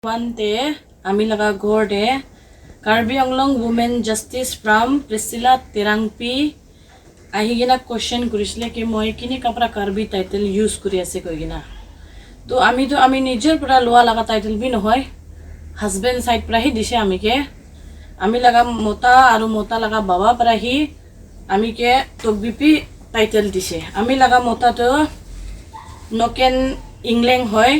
ওৱানতে আমি লগা ঘৰতে Karbi Anglong women justice from Priscilla Terangpi আহি কিনা কুৱেশ্যন কৰিছিলে কি মই কেনেকা পৰা কাৰ্বি টাইটেল ইউজ কৰি আছে কৈ কিনা। তো আমিতো আমি নিজৰ পৰা লোৱা লগা টাইটেল বি নহয়, হাজবেণ্ড চাইড পৰাহি দিছে আমিকে। আমি লগা মতা আৰু মতা লগা বাবা পৰাহি আমিকে টকবিপি টাইটেল দিছে। আমি লগা মতাটো নকেন ইংলেং হয়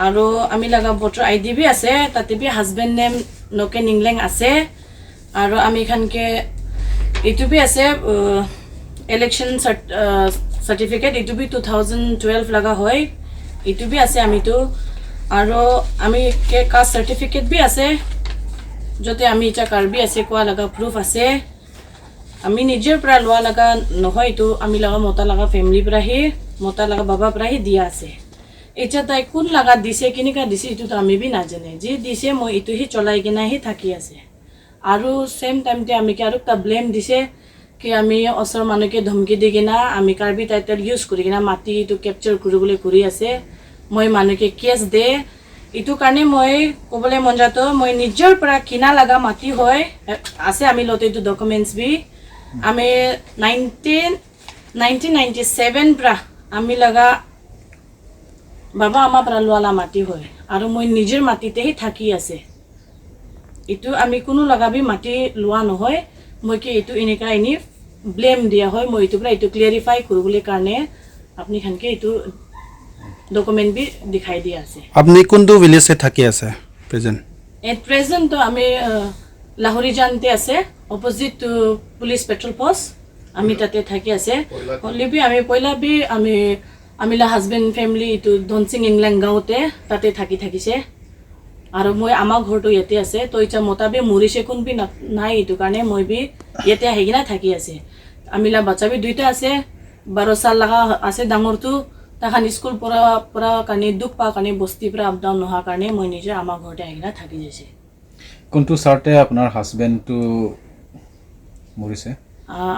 আৰু আমি লগা ভোটাৰ আইডি বি আছে, তাতে বি হাজবেণ্ড নেম নকেন ইংলেং আছে। আৰু আমি খানকে এইটো বি আছে, ইলেকশ্যন চাৰ্টিফিকেট, এইটো বি 2012 লগা হয়, এইটো বি আছে আমিতো। আৰু আমি কে কাষ্ট চাৰ্টিফিকেট বি আছে, য'তে আমি এতিয়া কাৰ্বি আছে কোৱা লগা প্ৰুফ আছে। আমি নিজৰ পৰা লোৱা লগা নহয় এইটো, আমি লগা মতা লগা ফেমিলিৰ পৰাহি, মতা লগা বাবাৰ পৰাহি দিয়া আছে। এতিয়া তাই কোন লগা দিছে, কেনেকুৱা দিছে, এইটোতো আমি বি নাজানে। যি দিছে মই এইটোহি চলাই কিনেহি থাকি আছে। আৰু ছেম টাইমতে আমি আৰু এটা ব্লেম দিছে কি আমি ওচৰৰ মানুহকে ধমকি দি কিনা আমি কাৰ্বি টাইটেল ইউজ কৰি কিনা মাটি এইটো কেপচাৰ কৰিবলৈ কৰি আছে, মই মানুহকে কেছ দে। এইটো কাৰণে মই ক'বলৈ মন যাতো মই নিজৰ পৰা কিনা লগা মাটি হয় আছে। আমি লওঁতে এইটো ডকুমেণ্টছ বি আমি 1997 পৰা আমি লগা বাবা আমাৰ পৰা লোৱালা মাটি হয় আৰু মই নিজৰ মাটিতেহি থাকি আছে। এইটো আমি কোনো লগাবি মাটি লোৱা নহয়। মই কি এইটো এনেকা এনেই ব্লেম দিয়া হয়, মই এইটোৰ পৰা এইটো ক্লিয়াৰিফাই কৰিবলৈ কাৰণে আপুনি খানকে এইটো ডকুমেণ্ট বি দেখাই দিয়া আছে। আপুনি কোনটো ভিলেজে থাকি আছে প্ৰেজেণ্ট? এট প্ৰেজেণ্ট আমি লাহৰিজানতে আছে, opposite to police petrol post, আমি তাতে থাকি আছে। হ'লে বি আমি পইলা বি আমি হাজবেণ্ড ফেমিলি এইটো ধনচিং ইংলেং গাঁৱতে তাতে থাকি থাকিছে আৰু মই আমাৰ ঘৰটো ইয়াতে আছে। তো এতিয়া মতা বি মৰিছে, কোন বি নাই, এইটো কাৰণে মই বি ইয়াতে আহি কিনে থাকি আছে। আমিলা বাচ্চা বি দুইটা আছে, 12 চাল লগা আছে ডাঙৰটো। তাখান স্কুল পৰা পৰা কাৰণে দুখ পোৱাৰ কাৰণে, বস্তিৰ পৰা আপ ডাউন নোহোৱাৰ কাৰণে মই নিজে আমাৰ ঘৰতে আহি কিনে থাকি যাইছে। কোনটো চাৰ্টে আপোনাৰ হাজবেণ্ডটো মৰিছে?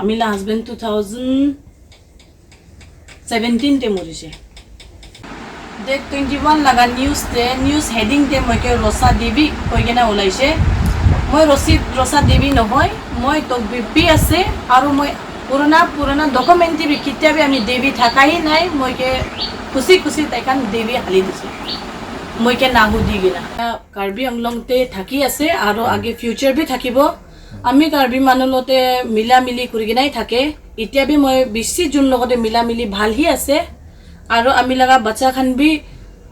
আমিলা হাজবেণ্ড 2017তে মৰিছে। ডেট 21 লগা নিউজতে নিউজ হেডিংতে মই কে ৰচা দেৱী কৈ কিনে ওলাইছে। মই ৰচিদ ৰচা দেৱী নহয়, মই টকবিপি আছে। আৰু মই পুৰণা পুৰণা ডকুমেণ্ট বি কেতিয়াবা আমি দেৱী থাকাই নাই। মই কে খুচি খুচি তাইখান দেৱী হালি দিছে, মই কে নাসুধি কিনা। কাৰ্বি আংলংতে থাকি আছে আৰু আগে ফিউচাৰ বি থাকিব। আমি কাৰ্বি মানুহ লগতে মিলা মিলি কৰি কিনাই থাকে। এতিয়া বি মই বেছি যোন লগতে মিলা মিলি ভালহি আছে আৰু আমি লগা বাচ্চা খান বি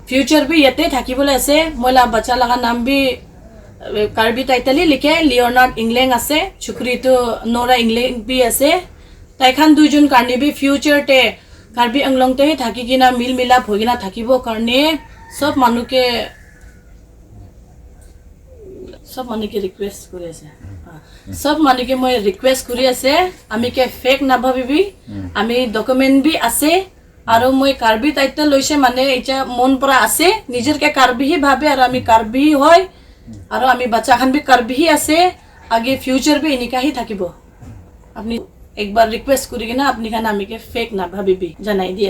ফিউচাৰ বি ইয়াতে থাকিবলৈ আছে। মই লগা বাচ্চা লগা নাম বি কাৰ্বি টাইটেলি লিখে, লিঅ'নাৰ্ড ইংলেং আছে, চুকুৰিটো নৰা ইংলেং বি আছে। তাইখান দুইজন কাৰণে বি ফিউচাৰতে কাৰ্বি আংলংতেহে থাকি কিনা মিল মিলাপ হৈ কিনা থাকিব কাৰণে চব মানুহকে ৰিকুৱেষ্ট কৰি আছে। চব মানুহকে মই ৰিকুৱেষ্ট কৰি আছে, আমি কে ফেক নাভাবিবি, আমি ডকুমেণ্ট বি আছে। আৰু মই কাৰ্বি টাইটেল লৈছে মানে এতিয়া মন পৰা আছে, নিজৰকে কাৰ্বিহি ভাবে আৰু আমি কাৰ্বি হয় আৰু আমি বাচ্চাখান বি কাৰ্বিহি আছে, আগে ফিউচাৰ বি এনেকাহি থাকিব। আপুনি একবাৰ ৰিকুৱেষ্ট কৰি কিনে আপুনি খান আমিকে ফেক নাভাবিবি জনাই দি।